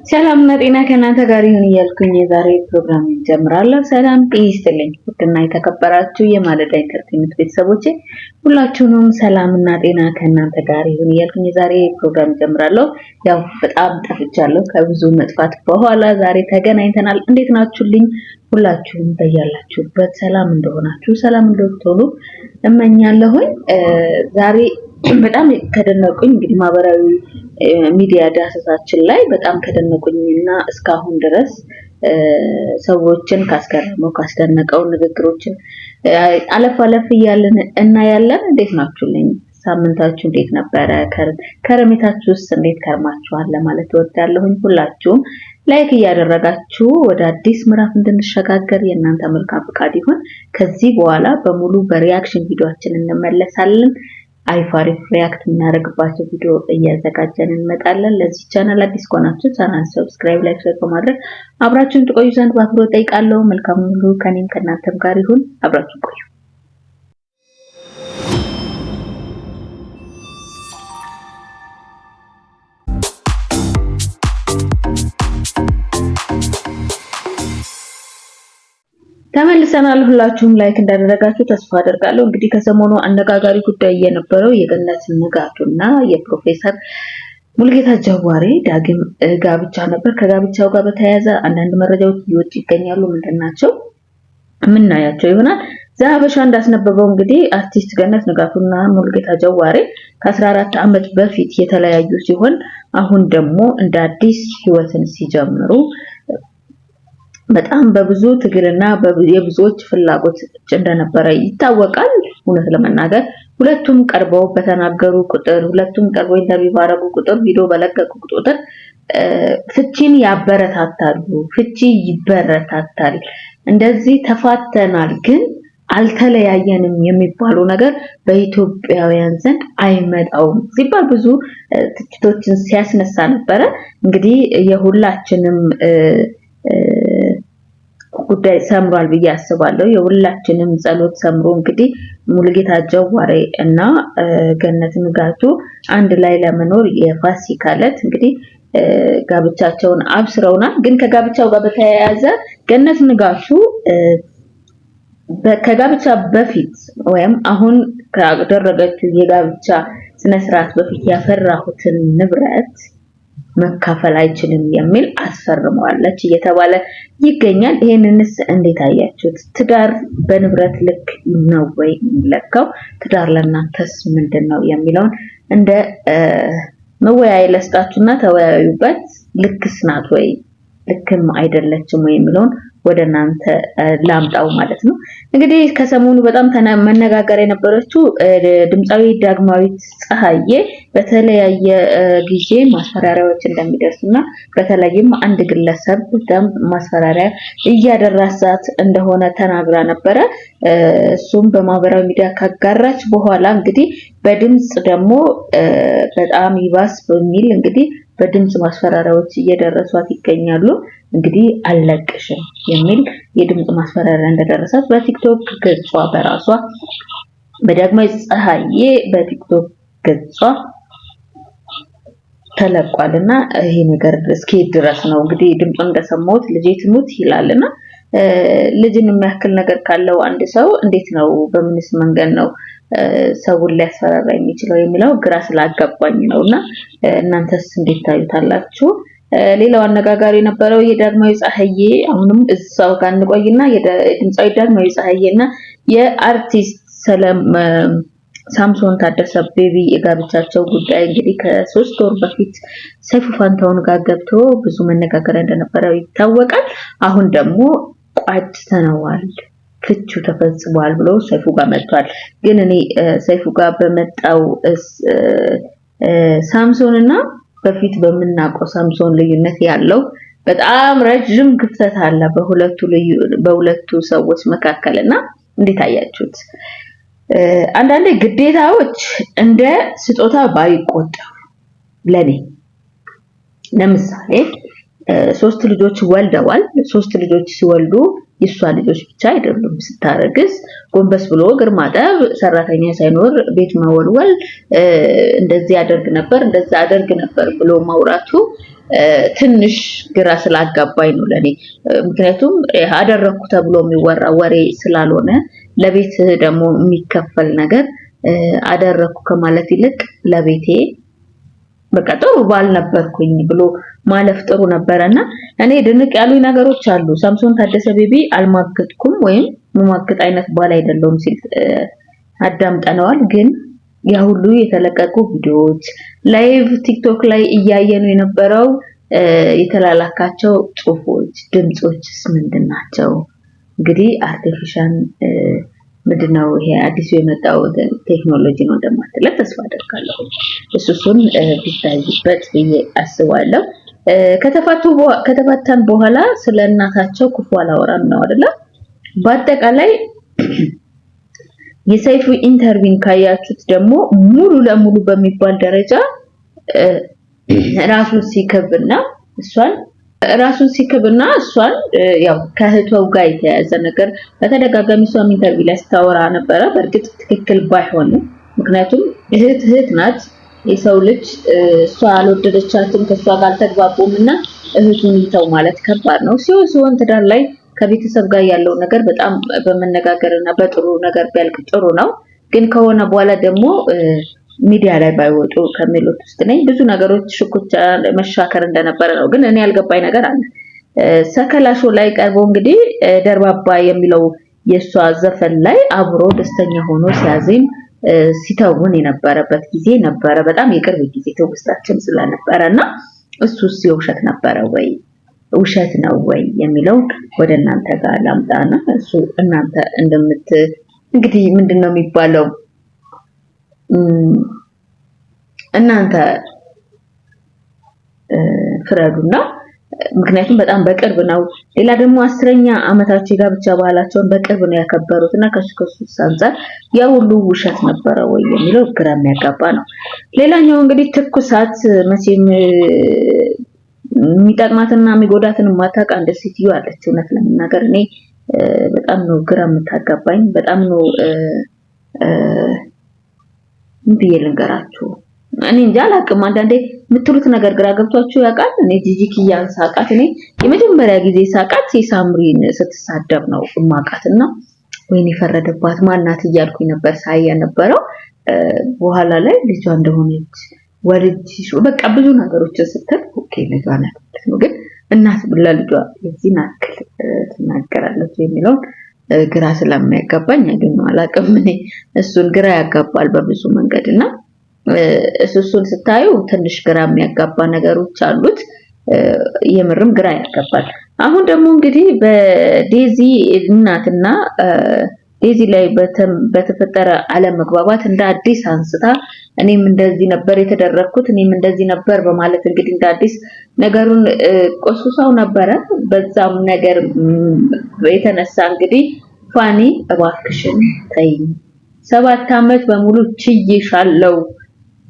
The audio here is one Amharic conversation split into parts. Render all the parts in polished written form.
ሰላምና ጤና ከእናንተ ጋር ይሁን እያልኩኝ የዛሬ ፕሮግራም ጀምራለሁ። ሰላም ጤና ይስጥልኝ። ውድና የተከበራችሁ የማለዳ Entertainment ቤተሰቦቼ ሁላችሁንም ሰላምና ጤና ከእናንተ ጋር ይሁን እያልኩኝ የዛሬ ፕሮግራም ጀምራለሁ። ያው በጣም ጠፍቻለሁ። ከብዙ መጥፋት በኋላ ዛሬ ተገናኝተናል። እንዴት ናችሁልኝ? ሁላችሁም በያላችሁበት ሰላም እንደሆናችሁ ሰላም እንደምትሆኑ እመኛለሁኝ። ዛሬ በጣም ከደነቁኝ እንግዲህ ማህበራዊ ሚዲያ ዳሰሳችን ላይ በጣም ከደነቁኝና እስካሁን ድረስ ሰዎችን ካስገረመው ካስደነቀው ንግግሮችን አለፍ አለፍ እያልን እናያለን። እንዴት ናችሁልኝ? ሳምንታችሁ እንዴት ነበረ? ከረሜታችሁስ እንዴት ከርማችኋል? ለማለት እወዳለሁኝ። ሁላችሁም like እያደረጋችሁ ወደ አዲስ ምዕራፍ እንድንሸጋገር የእናንተ መልካም ፈቃድ ይሁን። ከዚህ በኋላ በሙሉ በ reaction ቪዲዮአችን እንመለሳለን። አሪፍ አሪፍ react የምናደርግባቸው ቪዲዮ እያዘጋጀን እንመጣለን። ለዚህ ቻናል አዲስ ከሆናችሁ channel subscribe፣ like፣ share በማድረግ አብራችሁን ትቆዩ ዘንድ በአክብሮት ጠይቃለሁ። መልካም ሁሉ ከኔም ከእናንተም ጋር ይሁን። አብራችሁን ቆዩ። ተመልሰናል። ሁላችሁም like እንዳደረጋችሁ ተስፋ አደርጋለሁ። እንግዲህ ከሰሞኑ አነጋጋሪ ጉዳይ የነበረው የገነት ንጋቱና የፕሮፌሰር ሙሉጌታ ጀዋሬ ዳግም ጋብቻ ነበር። ከጋብቻው ጋር በተያያዘ አንዳንድ መረጃዎች እየወጡ ይገኛሉ። ምንድን ናቸው? የምናያቸው ይሆናል። ዘሀበሻ እንዳስነበበው እንግዲህ አርቲስት ገነት ንጋቱና ሙሉጌታ ጀዋሬ ከ14 ዓመት በፊት የተለያዩ ሲሆን አሁን ደግሞ እንደ አዲስ ህይወትን ሲጀምሩ በጣም በብዙ ትግልና የብዙዎች ፍላጎት እንደነበረ ይታወቃል። እውነት ለመናገር ሁለቱም ቀርበው በተናገሩ ቁጥር፣ ሁለቱም ቀርበው interview ባረጉ ቁጥር፣ ቪዲዮ በለቀቁ ቁጥር ፍቺን ያበረታታሉ። ፍቺ ይበረታታል። እንደዚህ ተፋተናል ግን አልተለያየንም የሚባሉ ነገር በኢትዮጵያውያን ዘንድ አይመጣውም ሲባል ብዙ ትችቶችን ሲያስነሳ ነበረ። እንግዲህ የሁላችንም ጉዳይ ሰምሯል ብዬ አስባለሁ። የሁላችንም ጸሎት ሰምሮ እንግዲህ ሙሉጌታ ጀዋሬ እና ገነት ንጋቱ አንድ ላይ ለመኖር የፋሲካ ዕለት እንግዲህ ጋብቻቸውን አብስረውናል። ግን ከጋብቻው ጋር በተያያዘ ገነት ንጋቱ ከጋብቻ በፊት ወይም አሁን ካደረገችው የጋብቻ ስነስርዓት በፊት ያፈራሁትን ንብረት መካፈል አይችልም የሚል አስፈርመዋለች እየተባለ ይገኛል። ይሄንንስ እንዴት አያችሁት? ትዳር በንብረት ልክ ነው ወይ የሚለካው? ትዳር ለእናንተስ ምንድን ነው የሚለውን እንደ መወያያ ለስጣችሁና ተወያዩበት። ልክስ ናት ወይ ልክም አይደለችም ወይ የሚለውን ወደ እናንተ ላምጣው ማለት ነው። እንግዲህ ከሰሞኑ በጣም መነጋገር የነበረችው ድምፃዊ ዳግማዊት ፀሐዬ በተለያየ ጊዜ ማስፈራሪያዎች እንደሚደርሱና በተለይም አንድ ግለሰብ በጣም ማስፈራሪያ እያደረሳት እንደሆነ ተናግራ ነበረ። እሱም በማህበራዊ ሚዲያ ካጋራች በኋላ እንግዲህ በድምፅ ደግሞ በጣም ይባስ በሚል እንግዲህ በድምፅ ማስፈራሪያዎች እየደረሷት ይገኛሉ። እንግዲህ አልለቅሽም የሚል የድምፅ ማስፈራሪያ እንደደረሳት በቲክቶክ ገጿ በራሷ በዳግማዊ ፀሐዬ በቲክቶክ ገጿ ተለቋል እና ይሄ ነገር እስከ ድረስ ነው እንግዲህ ድምፁን እንደሰማሁት ልጄ ትሙት ይላልና ልጅን የሚያክል ነገር ካለው አንድ ሰው እንዴት ነው በምንስ መንገድ ነው ሰውን ሊያስፈራራ የሚችለው የሚለው ግራ ስላጋባኝ ነው። እና እናንተስ እንዴት ታዩታላችሁ? ሌላው አነጋጋሪ የነበረው የዳግማዊ ፀሐዬ አሁንም እዛው ጋር እንቆይና የድምፃዊ ዳግማዊ ፀሐዬ እና የአርቲስት ሰለም ሳምሶን ታደሰ ቤቢ የጋብቻቸው ጉዳይ እንግዲህ ከ3 ወር በፊት ሰይፉ ፋንታሁን ጋር ገብቶ ብዙ መነጋገሪያ እንደነበረው ይታወቃል። አሁን ደግሞ ቋጭተነዋል፣ ፍቹ ተፈጽሟል ብሎ ሰይፉ ጋር መጥቷል። ግን እኔ ሰይፉ ጋር በመጣው ሳምሶን እና በፊት በምናውቀው ሳምሶን ልዩነት ያለው በጣም ረጅም ክፍተት አለ በሁለቱ ሰዎች መካከል እና እንዴት አያችሁት? አንዳንዴ ግዴታዎች እንደ ስጦታ ባይቆጠሩ ለኔ ለምሳሌ ሶስት ልጆች ወልደዋል። ሶስት ልጆች ሲወልዱ የእሷ ልጆች ብቻ አይደሉም። ስታረግዝ ጎንበስ ብሎ እግር ማጠብ፣ ሰራተኛ ሳይኖር ቤት መወልወል፣ እንደዚህ አደርግ ነበር እንደዛ አደርግ ነበር ብሎ ማውራቱ ትንሽ ግራ ስላጋባኝ ነው ለኔ። ምክንያቱም አደረግኩ ተብሎ የሚወራ ወሬ ስላልሆነ ለቤት ደግሞ የሚከፈል ነገር አደረግኩ ከማለት ይልቅ ለቤቴ በቃ ጥሩ ባል ነበርኩኝ ብሎ ማለፍ ጥሩ ነበረ እና እኔ ድንቅ ያሉኝ ነገሮች አሉ። ሳምሶን ታደሰ ቤቢ አልማገጥኩም ወይም መማገጥ አይነት ባል አይደለሁም ሲል አዳምጠነዋል። ግን ያ ሁሉ የተለቀቁ ቪዲዮዎች live ቲክቶክ ላይ እያየኑ የነበረው የተላላካቸው ጽሁፎች፣ ድምጾችስ ምንድን ናቸው? እንግዲህ artificial ምንድነው ይሄ አዲሱ የመጣው ቴክኖሎጂ ነው እንደማትለን ተስፋ አደርጋለሁ። እሱን ቢታይበት ብዬ አስባለሁ። ከተፋታን በኋላ ስለ እናታቸው ክፉ አላወራም ነው አይደለ? በአጠቃላይ የሰይፉ interview ን ካያችሁት ደግሞ ሙሉ ለሙሉ በሚባል ደረጃ ራሱን ሲክብና እሷን ራሱን ሲክብና እሷን ያው ከእህቷ ጋር የተያያዘ ነገር በተደጋጋሚ እሷም interview ላይ ስታወራ ነበረ። በእርግጥ ትክክል ባይሆንም ምክንያቱም እህት እህት ናት። የሰው ልጅ እሷ አልወደደቻትም፣ ከእሷ ጋር አልተግባቡም እና እህቱን ይተው ማለት ከባድ ነው። ሲሆን ሲሆን ትዳር ላይ ከቤተሰብ ጋር ያለው ነገር በጣም በመነጋገር እና በጥሩ ነገር ቢያልቅ ጥሩ ነው። ግን ከሆነ በኋላ ደግሞ ሚዲያ ላይ ባይወጡ ከሚሉት ውስጥ ነኝ። ብዙ ነገሮች ሽኩቻ፣ መሻከር እንደነበረ ነው። ግን እኔ ያልገባኝ ነገር አለ። ሰከላሾ ላይ ቀርቦ እንግዲህ ደርባባ የሚለው የእሷ ዘፈን ላይ አብሮ ደስተኛ ሆኖ ሲያዜም ሲተውን የነበረበት ጊዜ ነበረ። በጣም የቅርብ ጊዜ ትውስታችን ስለነበረ እና እሱስ የውሸት ነበረ ወይ ውሸት ነው ወይ የሚለው ወደ እናንተ ጋር ላምጣና እሱ እናንተ እንደምት እንግዲህ ምንድን ነው የሚባለው እናንተ ፍረዱና ምክንያቱም በጣም በቅርብ ነው። ሌላ ደግሞ 10ኛ ዓመታቸው የጋብቻ ባህላቸውን በቅርብ ነው ያከበሩት እና ከሱ ከሱ አንፃር ያ ሁሉ ውሸት ነበረ ወይ የሚለው ግራ የሚያጋባ ነው። ሌላኛው እንግዲህ ትኩሳት መቼም የሚጠቅማትና የሚጎዳትን የማታውቅ አንድ ሴትዮ አለች። እውነት ለመናገር እኔ በጣም ነው ግራ የምታጋባኝ። በጣም ነው ምን ብዬ ልንገራችሁ? እኔ እንጃ አላውቅም። አንዳንዴ የምትሉት ነገር ግራ ገብቷችሁ ያውቃል? እኔ ጂጂ ኪያን ሳቃት፣ እኔ የመጀመሪያ ጊዜ ሳቃት የሳምሪን ስትሳደብ ነው እማቃት እና ወይኔ የፈረደባት ማናት እያልኩኝ ነበር ሳያ ነበረው። በኋላ ላይ ልጇ እንደሆነች ወልጅ በቃ ብዙ ነገሮችን ስትል okay ልጇ ናት ማለት ነው። ግን እናት ለልጇ የዚህን ያክል ትናገራለች የሚለውን ግራ ስለሚያጋባኝ አይደለም አላውቅም። እኔ እሱን ግራ ያጋባል በብዙ መንገድ እና እሱን ስታዩ ትንሽ ግራ የሚያጋባ ነገሮች አሉት። የምርም ግራ ያጋባል። አሁን ደግሞ እንግዲህ በዴዚ እናትና ዴዚ ላይ በተፈጠረ አለመግባባት እንደ አዲስ አንስታ እኔም እንደዚህ ነበር የተደረግኩት እኔም እንደዚህ ነበር በማለት እንግዲህ እንደ አዲስ ነገሩን ቆስቁሳው ነበረ። በዛም ነገር የተነሳ እንግዲህ ፋኒ እባክሽን ተይኝ፣ 7 ዓመት በሙሉ ችዬሻለሁ።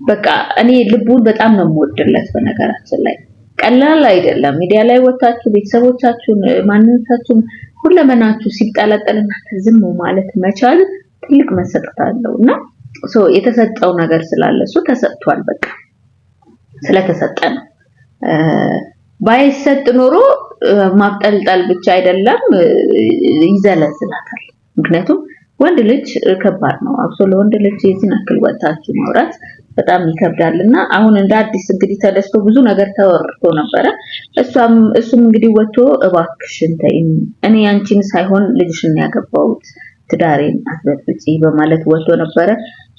በቃ እኔ ልቡን በጣም ነው የምወድለት። በነገራችን ላይ ቀላል አይደለም። ሚዲያ ላይ ወታችሁ ቤተሰቦቻችሁን፣ ማንነታችሁን፣ ሁለመናችሁ ሲጠለጠልና ዝም ማለት መቻል ትልቅ መሰጠት አለው እና የተሰጠው ነገር ስላለ እሱ ተሰጥቷል። በቃ ስለተሰጠ ነው። ባይሰጥ ኖሮ ማብጠልጠል ብቻ አይደለም ይዘለዝላታል። ምክንያቱም ወንድ ልጅ ከባድ ነው። አብሶ ለወንድ ልጅ የዚህን ያክል ወጥታችሁ ማውራት በጣም ይከብዳል። እና አሁን እንደ አዲስ እንግዲህ ተደስቶ ብዙ ነገር ተወርቶ ነበረ። እሱም እንግዲህ ወጥቶ እባክሽን ተይኝ፣ እኔ ያንቺን ሳይሆን ልጅሽን ያገባሁት ትዳሬን አትበጥብጪ በማለት ወጥቶ ነበረ።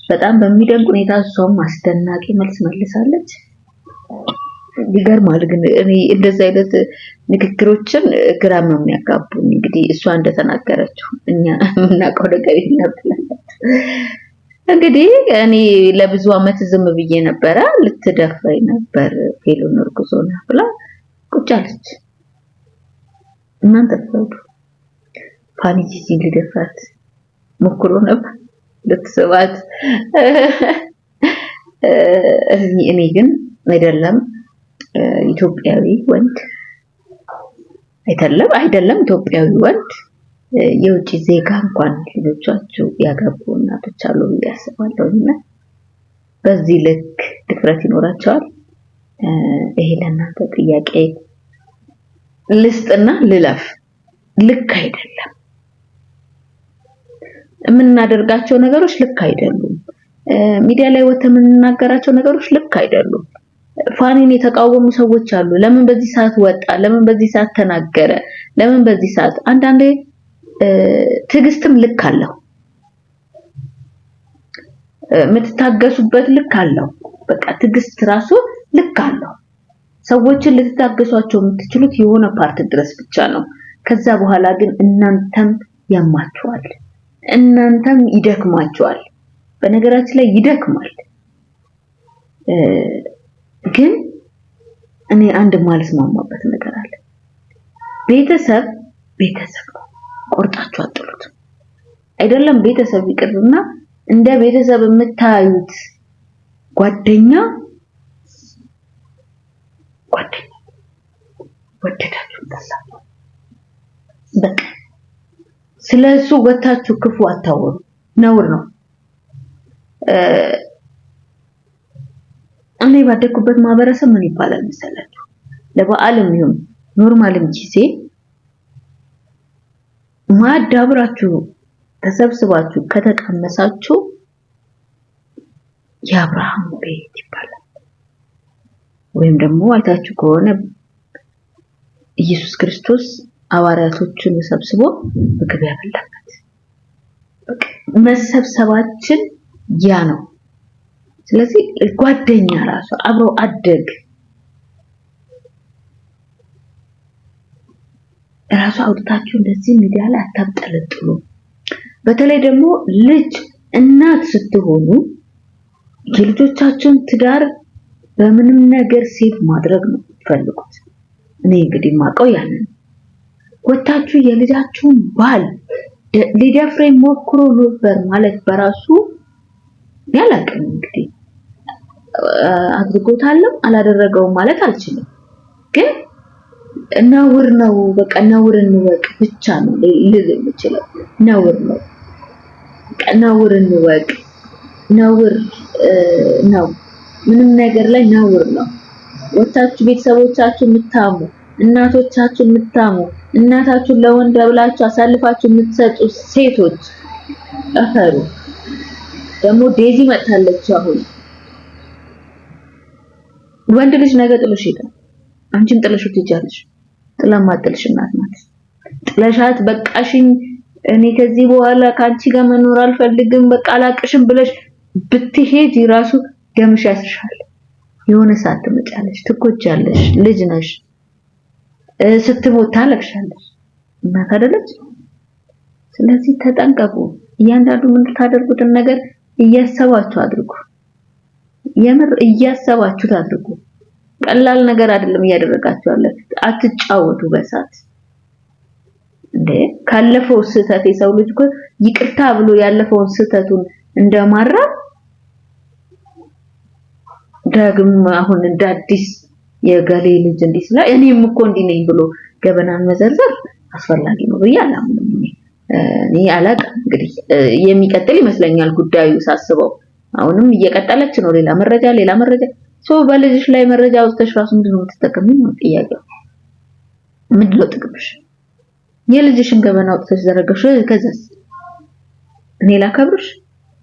በጣም በሚደንቅ ሁኔታ እሷም አስደናቂ መልስ መልሳለች። ይገርማል። ግን እኔ እንደዚህ አይነት ንግግሮችን ግራም ነው የሚያጋቡኝ። እንግዲህ እሷ እንደተናገረችው እኛ የምናውቀው ነገር የለም ትላለች። እንግዲህ እኔ ለብዙ ዓመት ዝም ብዬ ነበረ። ልትደፍረኝ ነበር ፌሎን እርጉዝ ሆና ብላ ቁጭ አለች። እናንተ ፍረዱ። ፋኒ ጂጂ ሊደፍራት ሞክሮ ነበር ልትስባት። እኔ ግን አይደለም ኢትዮጵያዊ ወንድ አይደለም አይደለም ኢትዮጵያዊ ወንድ የውጭ ዜጋ እንኳን ልጆቻችሁ ያገቡ እናቶች አሉ ብዬ አስባለሁ። እና በዚህ ልክ ድፍረት ይኖራቸዋል? ይሄ ለእናንተ ጥያቄ ልስጥና ልለፍ። ልክ አይደለም የምናደርጋቸው ነገሮች፣ ልክ አይደሉም። ሚዲያ ላይ ወጥተን የምንናገራቸው ነገሮች ልክ አይደሉም። ፋኒን የተቃወሙ ሰዎች አሉ። ለምን በዚህ ሰዓት ወጣ? ለምን በዚህ ሰዓት ተናገረ? ለምን በዚህ ሰዓት? አንዳንዴ ትዕግስትም ልክ አለው፣ የምትታገሱበት ልክ አለው። በቃ ትዕግስት ራሱ ልክ አለው። ሰዎችን ልትታገሷቸው የምትችሉት የሆነ part ድረስ ብቻ ነው። ከዛ በኋላ ግን እናንተም ያማችኋል፣ እናንተም ይደክማችኋል። በነገራችን ላይ ይደክማል። ግን እኔ አንድ ማልስማማበት ነገር አለ። ቤተሰብ ቤተሰብ ነው፣ ቆርጣችሁ አጥሉት። አይደለም ቤተሰብ ይቅርና እንደ ቤተሰብ የምታዩት ጓደኛ ጓደኛ ወደዳችሁ ጠላችሁ፣ በቃ ስለሱ ወታችሁ ክፉ አታወሩ፣ ነውር ነው። እኔ ባደግኩበት ማህበረሰብ ምን ይባላል መሰላችሁ? ለበዓልም ይሁን normal ም ጊዜ ማዕድ አብራችሁ ተሰብስባችሁ ከተቀመሳችሁ የአብርሃም ቤት ይባላል። ወይም ደግሞ አይታችሁ ከሆነ ኢየሱስ ክርስቶስ ሐዋርያቶቹን ሰብስቦ ምግብ ያበላበት መሰብሰባችን ያ ነው። ስለዚህ ጓደኛ ራሱ አብሮ አደግ ራሱ አውጥታችሁ እንደዚህ ሚዲያ ላይ አታብጠለጥሉ። በተለይ ደግሞ ልጅ እናት ስትሆኑ የልጆቻችሁን ትዳር በምንም ነገር save ማድረግ ነው የምትፈልጉት። እኔ እንግዲህ ማቀው ያንን ወታችሁ የልጃችሁን ባል ሊደፍረኝ ሞክሮ ነበር ማለት በራሱ ያላቅም እንግዲህ አድርጎታልም አላደረገውም ማለት አልችልም፣ ግን ነውር ነው። በቃ ነውር እንወቅ ብቻ ነው ልል የምችለው። ነውር ነው። በቃ ነውር እንወቅ። ነውር ነው። ምንም ነገር ላይ ነውር ነው። ወታችሁ ቤተሰቦቻችሁ የምታሙ፣ እናቶቻችሁ የምታሙ፣ እናታችሁን ለወንድ ብላችሁ አሳልፋችሁ የምትሰጡ ሴቶች እፈሩ። ደግሞ ዴዚ መጥታለች አሁን። ወንድ ልጅ ነገ ጥሎሽ ይሄዳል። አንቺም ጥለሽው ትሄጃለሽ። ጥለማጥልሽ እናት ናት። ጥለሻት በቃሽኝ፣ እኔ ከዚህ በኋላ ከአንቺ ጋር መኖር አልፈልግም፣ በቃ አላቅሽም ብለሽ ብትሄጂ ራሱ ደምሽ ያስርሻል። የሆነ ሰዓት ትመጫለሽ፣ ትጎጃለሽ። ልጅ ነሽ፣ ስትሞት ታለቅሻለሽ። እናት አይደለች? ስለዚህ ተጠንቀቁ። እያንዳንዱ የምታደርጉትን ነገር እያሰባችሁ አድርጉ። የምር እያሰባችሁት አድርጉ። ቀላል ነገር አይደለም እያደረጋችሁ ያላችሁት። አትጫወቱ በሳት እንዴ። ካለፈው ስህተት የሰው ልጅ እኮ ይቅርታ ብሎ ያለፈውን ስህተቱን እንደማረም ዳግም አሁን እንደ አዲስ የገሌ ልጅ እንዲህ ስላ እኔም እኮ እንዲህ ነኝ ብሎ ገበናን መዘርዘር አስፈላጊ ነው ብዬ አላምንም። እኔ አላውቅም። እንግዲህ የሚቀጥል ይመስለኛል ጉዳዩ ሳስበው። አሁንም እየቀጠለች ነው። ሌላ መረጃ ሌላ መረጃ so በልጅሽ ላይ መረጃ አውጥተሽ ራሱ ምንድን ነው የምትጠቀሚው ነው ጥያቄው። ምንድን ነው ጥቅምሽ? የልጅሽን ገበና አውጥተሽ ዘረገሽ፣ ከዛስ እኔ ላከብርሽ፣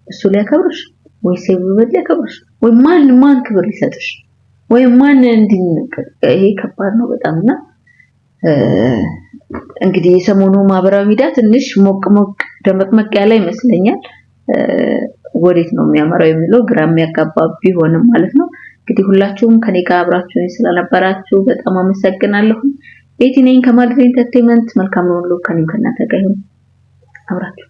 እሱ ሊያከብርሽ፣ ወይ ሰይቡበት ሊያከብርሽ፣ ወይ ማን ማን ክብር ሊሰጥሽ፣ ወይ ማን እንዲነገር? ይሄ ከባድ ነው በጣም። እና እንግዲህ የሰሞኑ ማህበራዊ ሚዲያ ትንሽ ሞቅ ሞቅ ደመቅመቅ ያለ ይመስለኛል። ወዴት ነው የሚያመራው የሚለው ግራ የሚያጋባ ቢሆንም ማለት ነው። እንግዲህ ሁላችሁም ከኔ ጋር አብራችሁኝ ስለነበራችሁ በጣም አመሰግናለሁ። ቤቲ ነኝ ከማድሪ Entertainment። መልካም ነው ሁሉ ከኔም ከእናንተ ጋር ይሁን። አብራችሁ